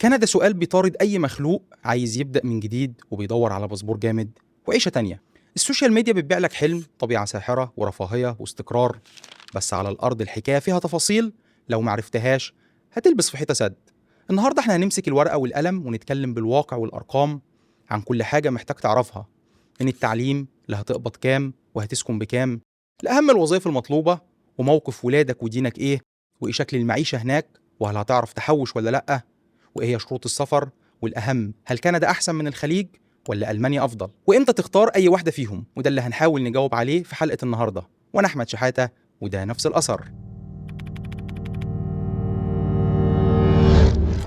كندا سؤال بيطارد أي مخلوق عايز يبدأ من جديد وبيدور على باسبور جامد وعيشة تانية. ال social media بتبيع لك حلم، طبيعة ساحرة ورفاهية واستقرار، بس على الأرض الحكاية فيها تفاصيل لو معرفتهاش هتلبس في حيطة سد. النهاردة احنا هنمسك الورقة والقلم ونتكلم بالواقع والأرقام عن كل حاجة محتاج تعرفها، من التعليم اللي هتقبض كام وهتسكن بكام، لأهم الوظائف المطلوبة وموقف ولادك ودينك ايه، وايه شكل المعيشة هناك، وهل هتعرف تحوش ولا لأ، وايه هي شروط السفر، والأهم هل كندا أحسن من الخليج ولا ألمانيا أفضل، وإمتى تختار أي واحدة فيهم. وده اللي هنحاول نجاوب عليه في حلقة النهاردة. وأنا أحمد شحاتة وده نفس الأثر.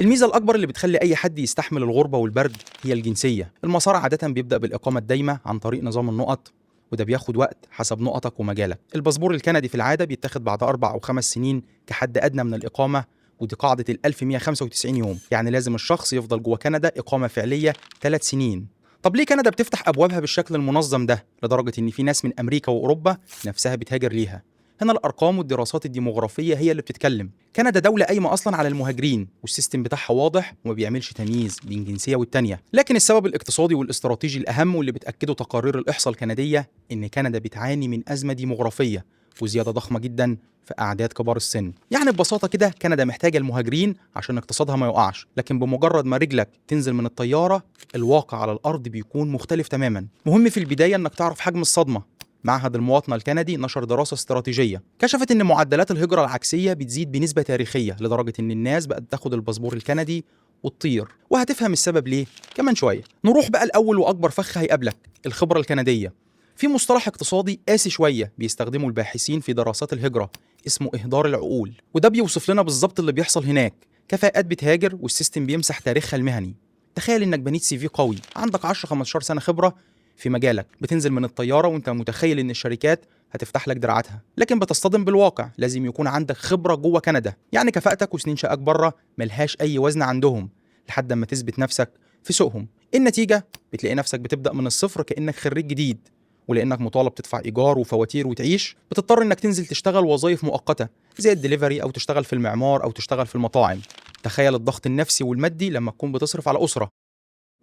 الميزة الأكبر اللي بتخلي أي حد يستحمل الغربة والبرد هي الجنسية. المسار عادة بيبدأ بالإقامة الدايمة عن طريق نظام النقط، وده بياخد وقت حسب نقطك ومجالك. الباسبور الكندي في العادة بيتاخد بعد 4 أو 5 سنين كحد أدنى من الإقامة، ودي قاعدة ال 1195 يوم، يعني لازم الشخص يفضل جوه كندا إقامة فعلية 3 سنين. طب ليه كندا بتفتح أبوابها بالشكل المنظم ده لدرجة إن في ناس من أمريكا وأوروبا نفسها بتهاجر ليها؟ هنا الأرقام والدراسات الديموغرافية هي اللي بتتكلم. كندا دولة قايمة أصلا على المهاجرين، وال system بتاعها واضح وما بيعملش تمييز بين جنسية والتانية. لكن السبب الاقتصادي والاستراتيجي الأهم واللي بتأكده تقارير الإحصاء الكندية إن كندا بتعاني من أزمة ديموغرافية وزيادة ضخمة جدا في أعداد كبار السن. يعني ببساطة كده كندا محتاجة المهاجرين عشان اقتصادها ما يقعش، لكن بمجرد ما رجلك تنزل من الطيارة الواقع على الأرض بيكون مختلف تماما. مهم في البداية إنك تعرف حجم الصدمة. معهد المواطنة الكندي نشر دراسة استراتيجية كشفت إن معدلات الهجرة العكسية بتزيد بنسبة تاريخية لدرجة إن الناس بقت تاخد الباسبور الكندي وتطير، وهتفهم السبب ليه كمان شوية. نروح بقى الأول وأكبر فخ هيقابلك، الخبرة الكندية. في مصطلح اقتصادي قاسي شوية بيستخدمه الباحثين في دراسات الهجرة اسمه إهدار العقول، وده بيوصف لنا بالظبط اللي بيحصل هناك. كفاءات بتهاجر وال system بيمسح تاريخها المهني. تخيل إنك بنيت CV قوي، عندك 10-15 سنة خبرة في مجالك، بتنزل من الطيارة وانت متخيل ان الشركات هتفتح لك دراعاتها، لكن بتصطدم بالواقع. لازم يكون عندك خبرة جوه كندا، يعني كفاءتك وسنين شقاك بره ملهاش اي وزن عندهم لحد ما تثبت نفسك في سوقهم. النتيجة بتلاقي نفسك بتبدأ من الصفر كأنك خريج جديد، ولأنك مطالب تدفع إيجار وفواتير وتعيش، بتضطر انك تنزل تشتغل وظائف مؤقتة زي الدليفري او تشتغل في المعمار او تشتغل في المطاعم. تخيل الضغط النفسي والمادي لما تكون بتصرف على أسرة.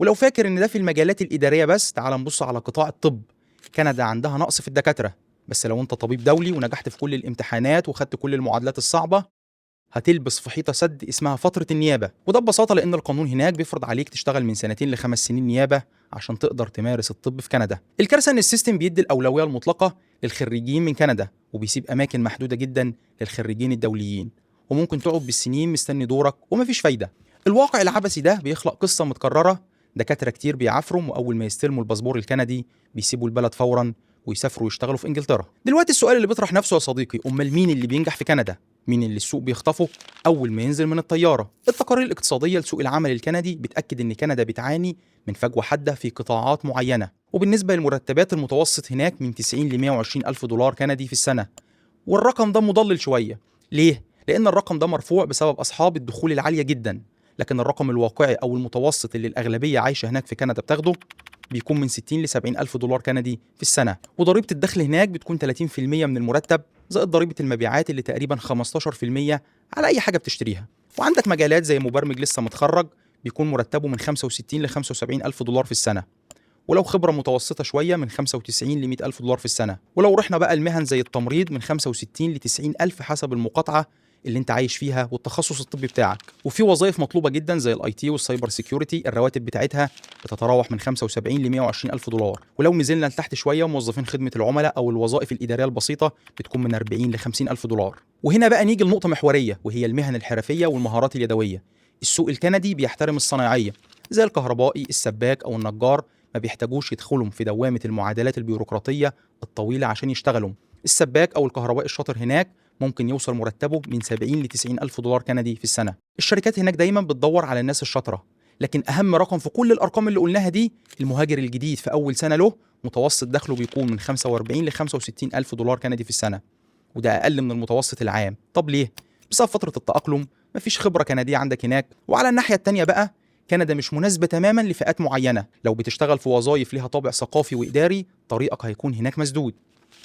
ولو فاكر ان ده في المجالات الإدارية بس، تعال نبص على قطاع الطب. كندا عندها نقص في الدكاترة، بس لو انت طبيب دولي ونجحت في كل الامتحانات وخدت كل المعادلات الصعبة هتلبس في حيطة سد اسمها فترة النيابة. وده ببساطة لأن القانون هناك بيفرض عليك تشتغل من 2 ل5 سنين نيابة عشان تقدر تمارس الطب في كندا. الكارثة ان ال system بيدي الأولوية المطلقة للخريجين من كندا، وبيسيب أماكن محدودة جدا للخريجين الدوليين، وممكن تقعد بالسنين مستني دورك ومفيش فايدة. الواقع العبثي ده بيخلق قصة متكررة. دكاترة كتير بيعافروا وأول ما يستلموا الباسبور الكندي بيسيبوا البلد فورا ويسافروا يشتغلوا في إنجلترا. دلوقتي السؤال اللي بيطرح نفسه يا صديقي، أمال مين اللي بينجح في كندا؟ مين اللي السوق بيخطفه أول ما ينزل من الطيارة؟ التقارير الاقتصادية لسوق العمل الكندي بتأكد إن كندا بتعاني من فجوة حادة في قطاعات معينة. وبالنسبة للمرتبات المتوسط هناك من 90 ل 120 ألف دولار كندي في السنة، والرقم ده مضلل شوية. ليه؟ لأن الرقم ده مرفوع بسبب أصحاب الدخول العالية جدا، لكن الرقم الواقعي أو المتوسط اللي الأغلبية عايشة هناك في كندا بتاخده بيكون من 60 ل 70 ألف دولار كندي في السنة. وضريبة الدخل هناك بتكون 30% من المرتب زائد ضريبة المبيعات اللي تقريبا 15% على أي حاجة بتشتريها. وعندك مجالات زي مبرمج لسه متخرج بيكون مرتبه من 65 ل 75 ألف دولار في السنة، ولو خبرة متوسطة شوية من 95 ل 100 ألف دولار في السنة. ولو رحنا بقى المهن زي التمريض من 65 ل 90 ألف حسب المقاطعة اللي انت عايش فيها والتخصص الطبي بتاعك. وفي وظائف مطلوبه جدا زي ال IT وال cyber security الرواتب بتاعتها بتتراوح من 75 ل 120 الف دولار. ولو نزلنا لتحت شوية موظفين خدمة العملاء او الوظائف الادارية البسيطة بتكون من 40 ل 50 الف دولار. وهنا بقى نيجي لنقطة محورية وهي المهن الحرفية والمهارات اليدوية. السوق الكندي بيحترم الصناعية زي الكهربائي، السباك او النجار، ما بيحتاجوش يدخلوا في دوامه المعادلات البيروقراطية الطويلة عشان يشتغلوا. السباك او الكهربائي الشاطر هناك ممكن يوصل مرتبه من 70 ل 90 ألف دولار كندي في السنة. الشركات هناك دايما بتدور على الناس الشاطرة، لكن أهم رقم في كل الأرقام اللي قلناها دي المهاجر الجديد في أول سنة له متوسط دخله بيكون من 45 ل 65 ألف دولار كندي في السنة، وده أقل من المتوسط العام. طب ليه؟ بسبب فترة التأقلم، مفيش خبرة كندية عندك هناك. وعلى الناحية التانية بقى كندا مش مناسبة تماما لفئات معينة. لو بتشتغل في وظائف ليها طابع ثقافي وإداري طريقك هيكون هناك مسدود.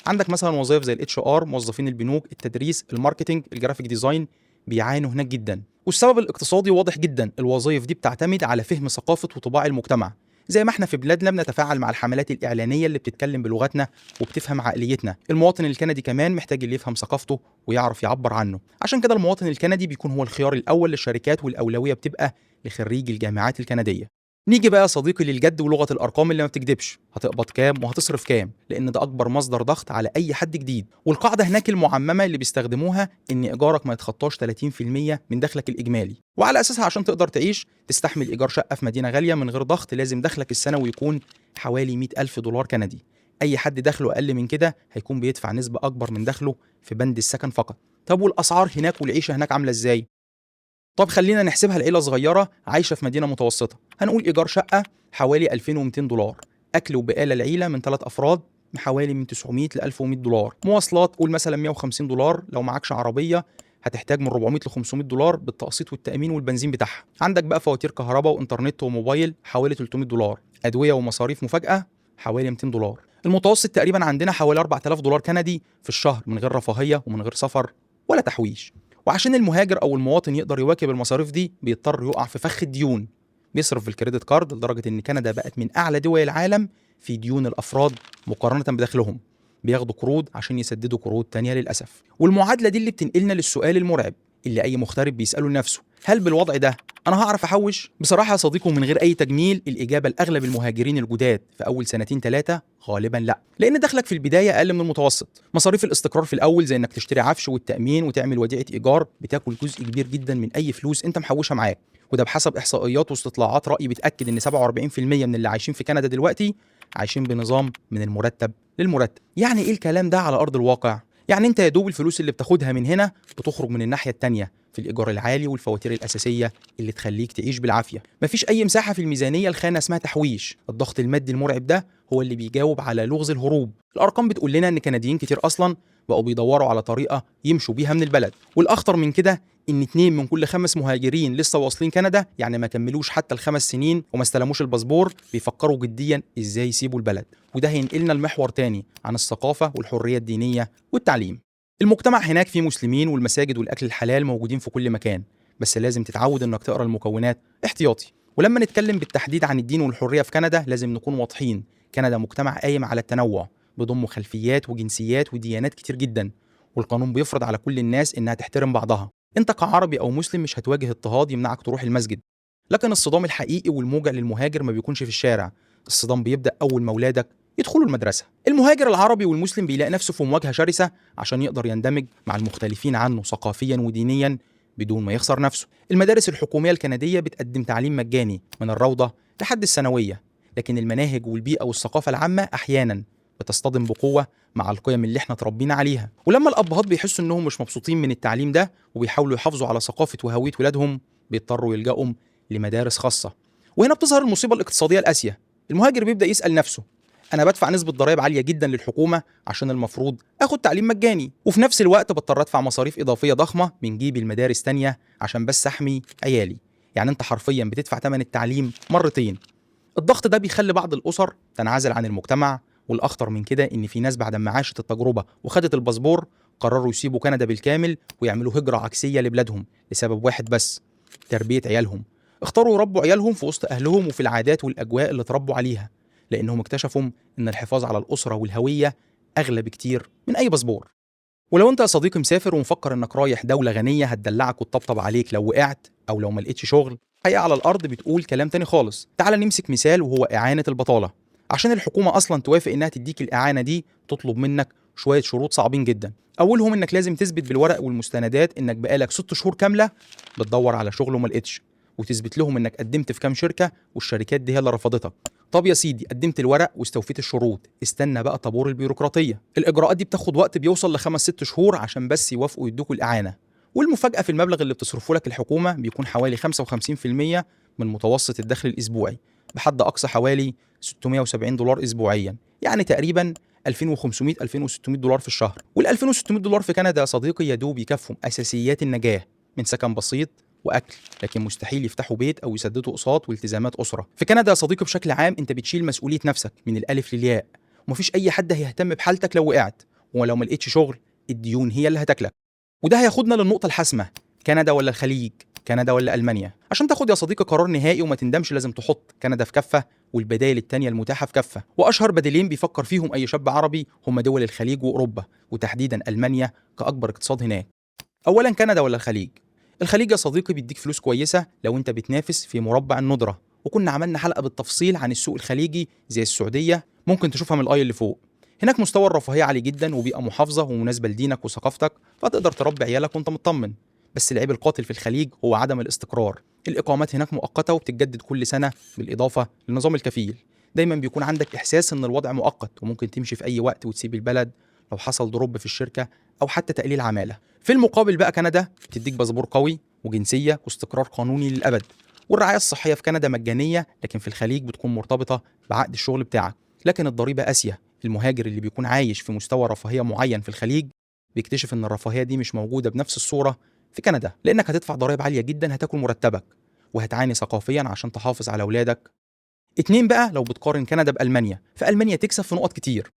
عندك مثلا وظائف زي ال HR، موظفين البنوك، التدريس، ال marketing، ال graphic design، بيعانوا هناك جدا. والسبب الاقتصادي واضح جدا، الوظائف دي بتعتمد على فهم ثقافة وطباع المجتمع، زي ما احنا في بلادنا بنتفاعل مع الحملات الإعلانية اللي بتتكلم بلغتنا وبتفهم عقليتنا. المواطن الكندي كمان محتاج اللي يفهم ثقافته ويعرف يعبر عنه، عشان كده المواطن الكندي بيكون هو الخيار الأول للشركات، والأولوية بتبقى لخريج الجامعات الكندية. نيجي بقى يا صديقي للجد ولغة الأرقام اللي ما بتكدبش، هتقبض كام وهتصرف كام، لأن ده أكبر مصدر ضغط على أي حد جديد. والقاعدة هناك المعممة اللي بيستخدموها إن إيجارك ما يتخطاش 30% من دخلك الإجمالي، وعلى أساسها عشان تقدر تعيش تستحمل إيجار شقة في مدينة غالية من غير ضغط لازم دخلك السنوي يكون حوالي 100,000 دولار كندي. أي حد دخله أقل من كده هيكون بيدفع نسبة أكبر من دخله في بند السكن فقط. طب والأسعار هناك والعيشة هناك عاملة إزاي؟ طب خلينا نحسبها لعيلة صغيرة عايشة في مدينة متوسطة، هنقول إيجار شقة حوالي 2200 دولار، أكل وبقالة العيلة من 3 أفراد حوالي من 900 ل 1100 دولار، مواصلات قول مثلا 150 دولار، لو معكش عربية هتحتاج من 400 ل 500 دولار بالتقسيط والتأمين والبنزين بتاعها. عندك بقى فواتير كهرباء وإنترنت وموبايل حوالي 300 دولار، أدوية ومصاريف مفاجأة حوالي 200 دولار. المتوسط تقريبا عندنا حوالي 4000 دولار كندي في الشهر من غير رفاهية ومن غير سفر ولا تحويش. وعشان المهاجر او المواطن يقدر يواكب المصاريف دي بيضطر يقع في فخ الديون، بيصرف في ال credit card لدرجة ان كندا بقت من اعلى دول العالم في ديون الافراد مقارنة بدخلهم، بياخدوا قروض عشان يسددوا قروض تانية للاسف. والمعادله دي اللي بتنقلنا للسؤال المرعب اللي اي مغترب بيساله لنفسه، هل بالوضع ده انا هعرف احوش؟ بصراحة يا صديقي من غير اي تجميل، الاجابة لاغلب المهاجرين الجداد في اول سنتين ثلاثة غالبا لا، لان دخلك في البداية اقل من المتوسط. مصاريف الاستقرار في الاول زي انك تشتري عفش والتامين وتعمل وديعة ايجار بتاكل جزء كبير جدا من اي فلوس انت محوشها معاك، وده بحسب احصائيات واستطلاعات راي بتاكد ان 47% من اللي عايشين في كندا دلوقتي عايشين بنظام من المرتب للمرتب. يعني ايه الكلام ده على ارض الواقع؟ يعني انت يا دوب الفلوس اللي بتاخدها من هنا بتخرج من الناحية التانية في الايجار العالي والفواتير الاساسية اللي تخليك تعيش بالعافية. مفيش اي مساحة في الميزانية الخانة اسمها تحويش. الضغط المادي المرعب ده هو اللي بيجاوب على لغز الهروب. الارقام بتقول لنا ان كنديين كتير اصلا بقوا بيدوروا على طريقه يمشوا بيها من البلد. والاخطر من كده ان 2 من كل 5 مهاجرين لسه واصلين كندا، يعني ما كملوش حتى ال5 سنين وما استلموش الباسبور، بيفكروا جديا ازاي يسيبوا البلد. وده هينقلنا لمحور تاني عن الثقافة والحرية الدينية والتعليم. المجتمع هناك فيه مسلمين والمساجد والاكل الحلال موجودين في كل مكان، بس لازم تتعود انك تقرا المكونات احتياطي. ولما نتكلم بالتحديد عن الدين والحرية في كندا لازم نكون واضحين، كندا مجتمع قايم على التنوع، بيضم خلفيات وجنسيات وديانات كتير جدا، والقانون بيفرض على كل الناس انها تحترم بعضها. انت كعربي او مسلم مش هتواجه اضطهاد يمنعك تروح المسجد، لكن الصدام الحقيقي والموجع للمهاجر ما بيكونش في الشارع، الصدام بيبدأ اول ما اولادك يدخلوا المدرسة. المهاجر العربي والمسلم بيلاقي نفسه في مواجهة شرسة عشان يقدر يندمج مع المختلفين عنه ثقافيا ودينيا بدون ما يخسر نفسه. المدارس الحكومية الكندية بتقدم تعليم مجاني من الروضة لحد الثانوية، لكن المناهج والبيئة والثقافة العامة أحيانا بتصطدم بقوة مع القيم اللي احنا تربينا عليها. ولما الأبهات بيحسوا انهم مش مبسوطين من التعليم ده وبيحاولوا يحافظوا على ثقافة وهوية ولادهم، بيضطروا يلجأوا لمدارس خاصة. وهنا بتظهر المصيبة الاقتصادية القاسية. المهاجر بيبدأ يسأل نفسه، أنا بدفع نسبة ضرائب عالية جدا للحكومة عشان المفروض آخد تعليم مجاني، وفي نفس الوقت بضطر أدفع مصاريف إضافية ضخمة من جيبي المدارس تانية عشان بس أحمي عيالي. يعني أنت حرفيا بتدفع ثمن التعليم مرتين. الضغط ده بيخلي بعض الأسر تنعزل عن المجتمع، والأخطر من كده إن في ناس بعد ما عاشت التجربة وخدت الباسبور قرروا يسيبوا كندا بالكامل ويعملوا هجرة عكسية لبلادهم لسبب واحد بس، تربية عيالهم. اختاروا يربوا عيالهم في وسط أهلهم وفي العادات والأجواء اللي تربوا عليها، لأنهم اكتشفوا إن الحفاظ على الأسرة والهوية أغلى بكتير من أي باسبور. ولو أنت يا صديقي مسافر ومفكر إنك رايح دولة غنية هتدلعك وتطبطب عليك لو وقعت أو لو ما لقيتش شغل، الحقيقة على الأرض بتقول كلام تاني خالص. تعال نمسك مثال وهو إعانة البطالة. عشان الحكومة أصلا توافق إنها تديك الإعانة دي تطلب منك شوية شروط صعبين جدا. أولهم إنك لازم تثبت بالورق والمستندات إنك بقالك 6 شهور كاملة بتدور على شغل وما لقيتش، وتثبت لهم إنك قدمت في كام شركة والشركات دي هي اللي رفضتك. طب يا سيدي قدمت الورق واستوفيت الشروط، استنى بقى طابور البيروقراطية. الإجراءات دي بتاخد وقت بيوصل ل5-6 شهور عشان بس يوافقوا يدوكوا الإعانة. والمفاجأة في المبلغ اللي بتصرفه لك الحكومة بيكون حوالي 55% من متوسط الدخل الأسبوعي، بحد أقصى حوالي 670 دولار أسبوعيا، يعني تقريبا 2500-2600 دولار في الشهر. وال 2600 دولار في كندا يا صديقي يدوب يكفوا أساسيات النجاة من سكن بسيط وأكل، لكن مستحيل يفتحوا بيت أو يسددوا أقساط والتزامات أسرة. في كندا يا صديقي بشكل عام أنت بتشيل مسؤولية نفسك من الألف للياء، ومفيش أي حد هيهتم بحالتك لو وقعت، ولو ما لقيتش شغل الديون هي اللي هتاكلك. وده هياخدنا للنقطة الحاسمة، كندا ولا الخليج؟ كندا ولا ألمانيا؟ عشان تاخد يا صديقي قرار نهائي وما تندمش لازم تحط كندا في كفة والبدائل التانية المتاحة في كفة. وأشهر بديلين بيفكر فيهم أي شاب عربي هم دول الخليج وأوروبا، وتحديدا ألمانيا كأكبر اقتصاد هناك. أولا كندا ولا الخليج؟ الخليج يا صديقي بيديك فلوس كويسة لو أنت بتنافس في مربع الندرة، وكنا عملنا حلقة بالتفصيل عن السوق الخليجي زي السعودية، ممكن تشوفها من الآي اللي فوق. هناك مستوى الرفاهية عالي جدا وبيئة محافظة ومناسبة لدينك وثقافتك، فتقدر تربي عيالك وانت مطمن. بس العيب القاتل في الخليج هو عدم الاستقرار. الإقامات هناك مؤقتة وبتتجدد كل سنة، بالإضافة لنظام الكفيل. دايما بيكون عندك إحساس إن الوضع مؤقت وممكن تمشي في أي وقت وتسيب البلد لو حصل drop في الشركة أو حتى تقليل عمالة. في المقابل بقى كندا بتديك باسبور قوي وجنسية واستقرار قانوني للأبد، والرعاية الصحية في كندا مجانية، لكن في الخليج بتكون مرتبطة بعقد الشغل بتاعك. لكن الضريبة قاسية. المهاجر اللي بيكون عايش في مستوى رفاهية معين في الخليج بيكتشف إن الرفاهية دي مش موجودة بنفس الصورة في كندا، لأنك هتدفع ضرائب عالية جدا هتاكل مرتبك، وهتعاني ثقافيا عشان تحافظ على أولادك. 2 بقى لو بتقارن كندا بألمانيا، فألمانيا تكسب في نقط كتير.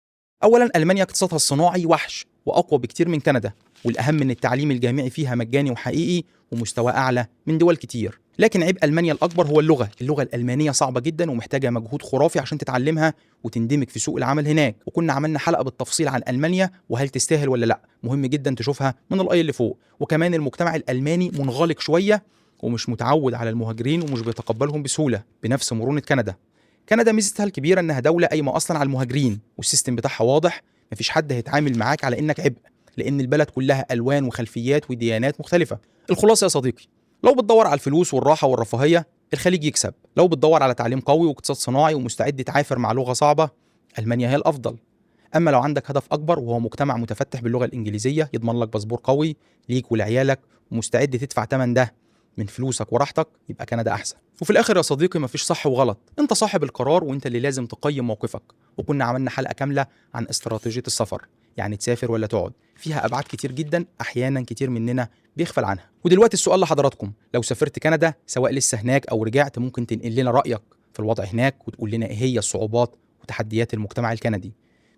أولا ألمانيا اقتصادها الصناعي وحش وأقوى بكتير من كندا، والأهم إن التعليم الجامعي فيها مجاني وحقيقي ومستوى أعلى من دول كتير. لكن عيب ألمانيا الأكبر هو اللغة. اللغة الألمانية صعبة جدا ومحتاجة مجهود خرافي عشان تتعلمها وتندمج في سوق العمل هناك، وكنا عملنا حلقة بالتفصيل عن ألمانيا وهل تستاهل ولا لا، مهم جدا تشوفها من الآي اللي فوق. وكمان المجتمع الألماني منغلق شوية ومش متعود على المهاجرين ومش بيتقبلهم بسهولة بنفس مرونة كندا. كندا ميزتها الكبيرة إنها دولة قايمة أصلا على المهاجرين، وال system بتاعها واضح، مفيش حد هيتعامل معاك على إنك عبء، لأن البلد كلها ألوان وخلفيات وديانات مختلفة. الخلاصة يا صديقي، لو بتدور على الفلوس والراحة والرفاهية الخليج يكسب، لو بتدور على تعليم قوي واقتصاد صناعي ومستعد تعافر مع لغة صعبة ألمانيا هي الأفضل. أما لو عندك هدف أكبر وهو مجتمع متفتح باللغة الإنجليزية يضمن لك باسبور قوي ليك ولعيالك ومستعد تدفع تمن ده من فلوسك وراحتك، يبقى كندا أحسن. وفي الآخر يا صديقي مفيش صح وغلط، أنت صاحب القرار وأنت اللي لازم تقيم موقفك. وكنا عملنا حلقة كاملة عن استراتيجية السفر، يعني تسافر ولا تقعد، فيها أبعاد كتير جدا أحيانا كتير مننا بيغفل عنها. ودلوقتي السؤال لحضراتكم، لو سافرت كندا سواء لسه هناك أو رجعت، ممكن تنقل لنا رأيك في الوضع هناك وتقول لنا إيه هي الصعوبات وتحديات المجتمع الكندي.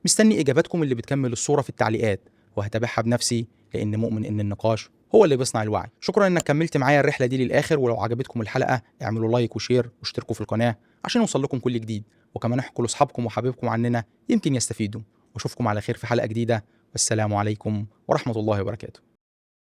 مستني إجاباتكم اللي بتكمل الصورة في التعليقات، وهتابعها بنفسي لأن مؤمن إن النقاش هو اللي بيصنع الوعي. شكرا إنك كملت معايا الرحلة دي للآخر، ولو عجبتكم الحلقة اعملوا like و share واشتركوا في القناة عشان يوصل لكم كل جديد، وكمان احكوا لأصحابكم وحبايبكم عننا يمكن يستفيدوا. واشوفكم على خير في حلقة جديدة، والسلام عليكم ورحمة الله وبركاته.